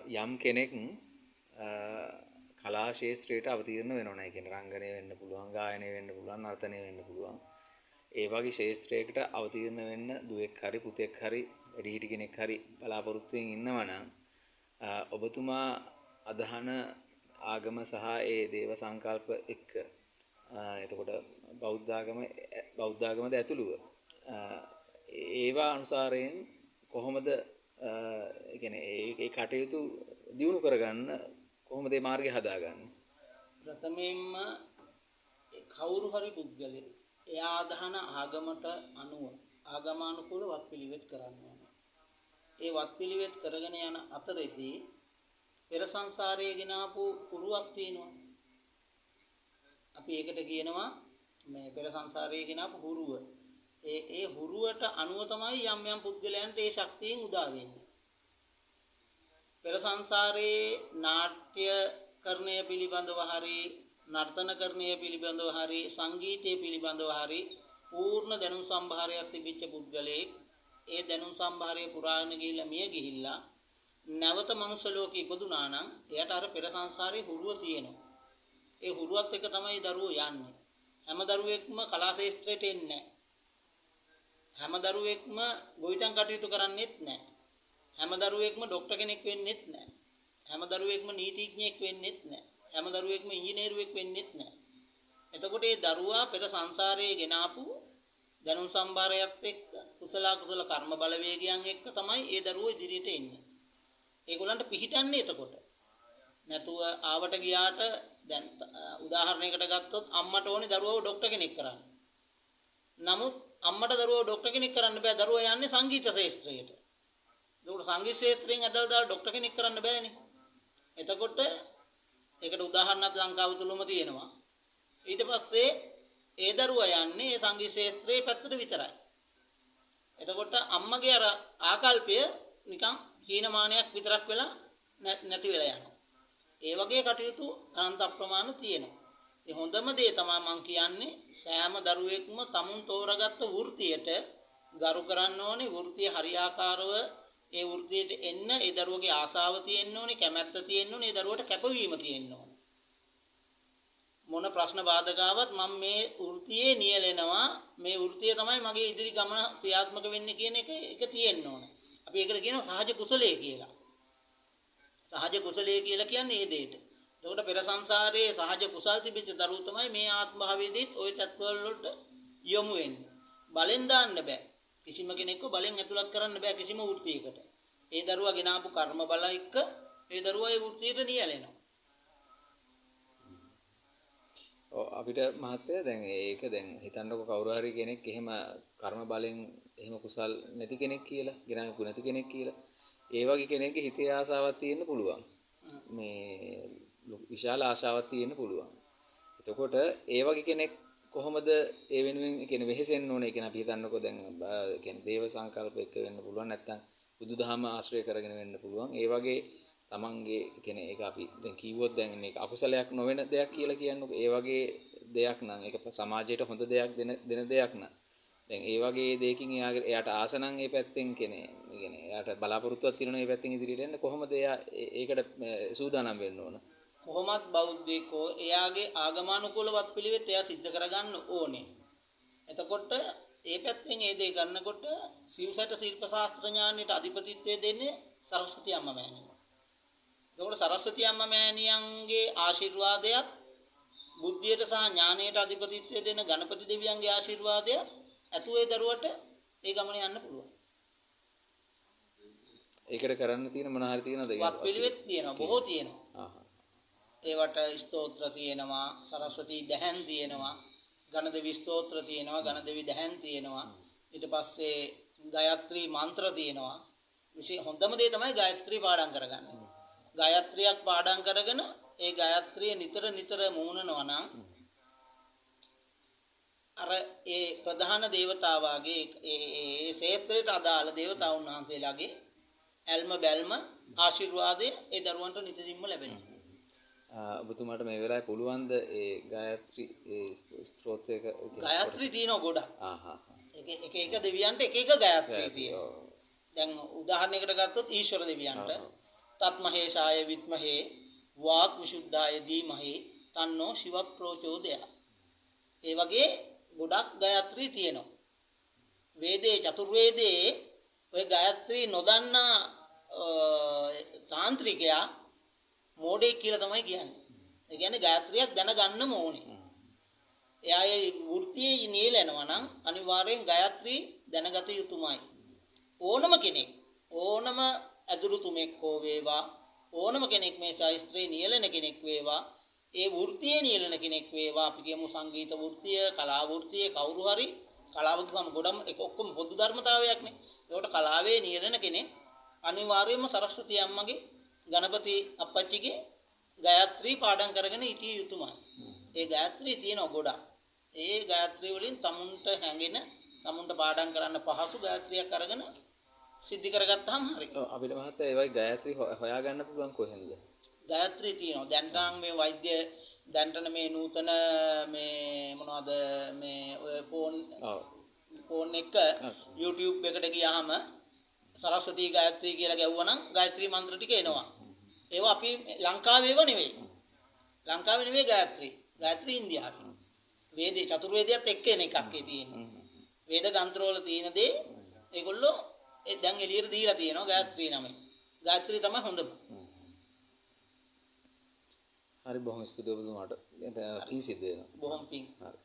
යම් කෙනෙක් කලා ක්ෂේත්‍රයට අවතීර්ණ වෙනවා නම්, ඒ කියන්නේ රංගනය වෙන්න පුළුවන්, ගායනය වෙන්න පුළුවන්, නර්තනය වෙන්න පුළුවන්. ඒ වගේ ක්ෂේත්‍රයකට අවතීර්ණ වෙන්න දුවෙක් හරි පුතෙක් හරි වැඩිහිටි කෙනෙක් හරි බලාපොරොත්තුවෙන් ඉන්නවා නම් ඔබතුමා අදහන ආගම සහ ඒ දේව සංකල්ප එක්ක, එතකොට බෞද්ධාගමද ඇතුළුව ඒවා අනුසාරයෙන් කොහොමද ඒ කියන්නේ ඒ කටයුතු දියුණු කරගන්න කොහොමද මේ මාර්ගය හදාගන්නේ? ප්‍රථමයෙන්ම කවුරු හරි පුද්ගලයෙක් එයා අදහන ආගමට අනුව ආගමානුකූල වත්පිළිවෙත් කරන්න ඕනේ. ඒ වත්පිළිවෙත් කරගෙන යන අතරේදී පෙර සංසාරයේ ගෙන ආපු හුරුවක් තියෙනවා. අපි ඒකට කියනවා මේ පෙර සංසාරයේ ගෙන ආපු හුරුව. ඒ ඒ හුරුවට අනුව තමයි යම් යම් පුද්ගලයන්ට ඒ ශක්තියෙන් උදා වෙන්නේ. පෙර සංසාරයේ නාට්‍ය කරණය පිළිබඳව හරි, නර්තන කරණය පිළිබඳව හරි, සංගීතය පිළිබඳව හරි පූර්ණ දැනුම් සම්භාරයක් තිබිච්ච පුද්ගලයෙක් ඒ දැනුම් සම්භාරය පුරාගෙන ගිහිල්ලා මිය ගිහිල්ලා නැවත මනුස්ස ලෝකෙ ඉපදුනා නම් එයාට අර පෙර සංසාරයේ හුරුව තියෙනවා. ඒ හුරුවත් එක තමයි දරුවෝ යන්නේ. හැම දරුවෙක්ම කලා ක්ෂේත්‍රයට එන්නේ නැහැ. හැම දරුවෙක්ම ගොවිතැන් කටයුතු කරන්නෙත් නැහැ. හැම දරුවෙක්ම ඩොක්ටර් කෙනෙක් වෙන්නෙත් නැහැ. හැම දරුවෙක්ම නීතිඥයෙක් වෙන්නෙත් නැහැ. හැම දරුවෙක්ම ඉංජිනේරුවෙක් වෙන්නෙත් නැහැ. එතකොට ඒ දරුවා පෙර සංසාරයේ ගෙන ආපු දැනුම් සම්භාරයත් එක්ක කුසල අකුසල කර්ම බලවේගයන් එක්ක තමයි ඒ දරුවෝ ඉදිරියට එන්නේ. ඒගොල්ලන්ට පිහිටන්නේ එතකොට. නැතුව ආවට ගියාට දැන් උදාහරණයකට ගත්තොත් අම්මට ඕනේ දරුවව ඩොක්ටර් කෙනෙක් කරන්න. නමුත් අම්මට දරුවව ඩොක්ටර් කෙනෙක් කරන්න බෑ. දරුවා යන්නේ සංගීත ක්ෂේත්‍රයට. එතකොට සංගීත ක්ෂේත්‍රයෙන් ඇදලා දාලා ඩොක්ටර් කෙනෙක් කරන්න බෑනේ. එතකොට ඒකට උදාහරණයක් ලංකාව තුලම තියෙනවා. ඊට පස්සේ ඒ දරුවා යන්නේ ඒ සංගීත ක්ෂේත්‍රයේ පැත්තට විතරයි. එතකොට අම්මගේ අර ආකල්පය නිකන් හීනමානයක් විතරක් වෙලා නැති වෙලා යනවා. ඒ වගේ කටයුතු අනන්ත අප්‍රමාණ තියෙනවා. ඒ හොඳම දේ තමයි මං කියන්නේ සෑම දරුවෙක්ම තමුන් තෝරාගත්ත වෘත්තියට ගරු කරන්න ඕනේ. වෘත්තිය හරියාකාරව ඒ වෘත්තියට එන්න ඒ දරුවගේ ආසාව තියෙන්න ඕනේ, කැමැත්ත තියෙන්න ඕනේ, ඒ දරුවට කැපවීම තියෙන්න ඕනේ. මොන ප්‍රශ්න බාධක ආවත් මම මේ වෘත්තියේ නියැලෙනවා, මේ වෘත්තිය තමයි මගේ ඉදිරි ගමන ක්‍රියාත්මක වෙන්නේ කියන එක එක තියෙන්න ඕනේ. අපි ඒකට කියනවා සහජ කුසලයේ කියලා. සහජ කුසලයේ කියලා කියන්නේ ඒ දෙයට. එතකොට පෙර සංසාරයේ සහජ කුසල් තිබිච්ච දරුවෝ තමයි මේ ආත්ම භාවයේදීත් ওই තත්ත්වවල වලට යොමු වෙන්නේ. බලෙන් දාන්න බෑ. කිසිම කෙනෙක්ව බලෙන් ඇතුළත් කරන්න බෑ කිසිම වෘත්තියකට. ඒ දරුවා ගෙන ආපු කර්ම බල එක්ක ඒ දරුවා ඒ වෘත්තියට නියැලෙනවා. ඔව්, අපිට මහත්තයා දැන් ඒක දැන් හිතන්නකො කවුරු හරි කෙනෙක් එහෙම කර්ම බලෙන් එහෙම කුසල් නැති කෙනෙක් කියලා, ගෙන ආපු නැති කෙනෙක් කියලා. ඒ වගේ කෙනෙක්ගේ හිතේ ආසාවක් තියෙන්න පුළුවන්. මේ විශාල ආශාවක් තියෙන්න පුළුවන්. එතකොට ඒ වගේ කෙනෙක් කොහොමද ඒ වෙනුවෙන් ඒ කියන්නේ වෙහෙසෙන්න ඕනේ? ඒ කියන්නේ අපි හිතන්නකෝ දැන් ඒ කියන්නේ දේව සංකල්ප එක්ක වෙන්න පුළුවන්, නැත්නම් බුදුදහම ආශ්‍රය කරගෙන වෙන්න පුළුවන්. ඒ වගේ තමන්ගේ කියන්නේ ඒක අපි දැන් කිව්වොත් දැන් මේක අකුසලයක් නොවන දෙයක් කියලා කියන්නකෝ. ඒ වගේ දෙයක් නම් ඒක සමාජයට හොඳ දෙයක් දෙන දෙයක් නම් දැන් ඒ වගේ දෙයකින් එයාට ආස නම් ඒ පැත්තෙන් කියන්නේ ඒ කියන්නේ එයාට බලාපොරොත්තුවක් තියෙනවා ඒ පැත්තෙන් ඉදිරියට යන්න කොහොමද එයා ඒකට සූදානම් වෙන්න ඕන? කොහොමත් බෞද්ධයෙක්ෝ එයාගේ ආගමානුකූල වත්පිළිවෙත් එයා සිද්ධ කරගන්න ඕනේ. එතකොට ඒ පැත්තෙන් ඒ දේ කරනකොට සිව්සට ශිල්ප ශාස්ත්‍ර ඥානයට අධිපතිත්වය දෙන්නේ සරස්වති අම්මා මෑණියන්. එතකොට සරස්වති අම්මා මෑණියන්ගේ ආශිර්වාදයත් බුද්ධියට සහ ඥානයට අධිපතිත්වය දෙන ගණපති දෙවියන්ගේ ආශිර්වාදයත් ඇතුව ඒ දරුවට ඒ ගමන යන්න පුළුවන්. ඒකට කරන්න තියෙන මොන හරි තියෙනවද? වත්පිළිවෙත් තියෙනවා, බොහෝ තියෙනවා. ඒවට ස්තෝත්‍ර තියෙනවා, සරස්වති දැහැන් තියෙනවා, ගණදෙවි ස්තෝත්‍ර තියෙනවා, ගණදෙවි දැහැන් තියෙනවා. ඊට පස්සේ ගායත්‍රී මන්ත්‍ර තියෙනවා. විශේෂ හොඳම දේ තමයි ගායත්‍රී පාඩම් කරගන්න. ගායත්‍රියක් පාඩම් කරගෙන ඒ ගායත්‍රිය නිතර නිතර මූණනවා නම් අර ඒ ප්‍රධාන දේවතාවාගේ ඒ ඒ ශේත්‍රයට අදාළ දේවතාවුන් වහන්සේලාගේ ඇල්ම බැල්ම ආශිර්වාදය ඒ දරුවන්ට නිතරින්ම ලැබෙනවා. ඔබතුමාට මේ වෙලාවේ පුළුවන් ද ඒ ගායත්‍රි ඒ ස්තෝත්‍රයක ගායත්‍රි තියෙනවා ගොඩක්. එක එක දෙවියන්ට එක එක ගායත්‍රි තියෙනවා. දැන් උදාහරණයකට ගත්තොත් ඊශ්වර දෙවියන්ට තත්මහේශාය විද්මහේ වාග් විසුද්ධාය ධීමහි තන්නෝ ශිව ප්‍රචෝදයා. ඒ වගේ ගොඩක් ගායත්‍රී තියෙනවා. වේදේ චතුර්වේදේ ඔය ගායත්‍රී නොදන්නා තාන්ත්‍රිකයා මෝඩයෙක් කියලා තමයි කියන්නේ. ඒ කියන්නේ ගායත්‍රියක් දැනගන්නම ඕනේ. එයා ඒ වෘත්තියේ නියැලෙනවා නම් අනිවාර්යෙන් ගායත්‍රී දැනගත යුතුමයි. ඕනම කෙනෙක්, ඕනම ඇදුරුතුමෙක් හෝ වේවා, ඕනම කෙනෙක් මේ ශාස්ත්‍රයේ නියැලෙන කෙනෙක් වේවා, ඒ වෘත්තියේ නියැලෙන කෙනෙක් වේවා, අපි කියමු සංගීත වෘත්තිය, කලා වෘත්තිය, කවුරු හරි කලාව කිව්වම ගොඩම ඒක ඔක්කොම පොදු ධර්මතාවයක්නේ. ඒකට කලාවේ නියැලෙන කෙනෙක් අනිවාර්යයෙන්ම සරස්වති අම්මගේ, ගණපති අප්පච්චිගේ ගායත්‍රී පාඩම් කරගෙන හිටිය යුතුමයි. ඒ ගායත්‍රී තියෙනවා ගොඩක්. ඒ ගායත්‍රී වලින් තමුන්ට හැඟෙන, තමුන්ට පාඩම් කරන්න පහසු ගායත්‍රියක් අරගෙන සිද්ධි කරගත්තාම හරි. ඔව්, අපිට මහත්තයා ඒ වගේ ගායත්‍රී හොයාගන්න පුළුවන් කොහෙන්ද? ගායත්‍රී තියෙනවා. දැන් නම් මේ වෛද්‍ය දැන්ටන මේ නූතන මේ මොනවද මේ ඔය ෆෝන්, ෆෝන් එක YouTube එකට ගියාම සරස්වති ගායත්‍රී කියලා ගැහුවා නම් ගායත්‍රී මන්ත්‍ර ටික එනවා. ඒවා අපි ලංකාවේ ඒවා නෙවෙයි. ලංකාවේ නෙවෙයි ගායත්‍රී. ගායත්‍රී ඉන්දියාවේ. වේදේ චතුර්වේදයත් එක්ක එන එකක් ඒ තියෙන්නේ. වේද ග්‍රන්ථවල තියෙන දේ ඒගොල්ලෝ ඒ දැන් එළියට දීලා තියෙනවා ගායත්‍රී නමෙන්. ගායත්‍රී තමයි හොඳම. හරි, බොහොම ස්තුතියි ඔබතුමාට. පින් සිද්ධ වෙනවා. බොහොම පින්. හරි.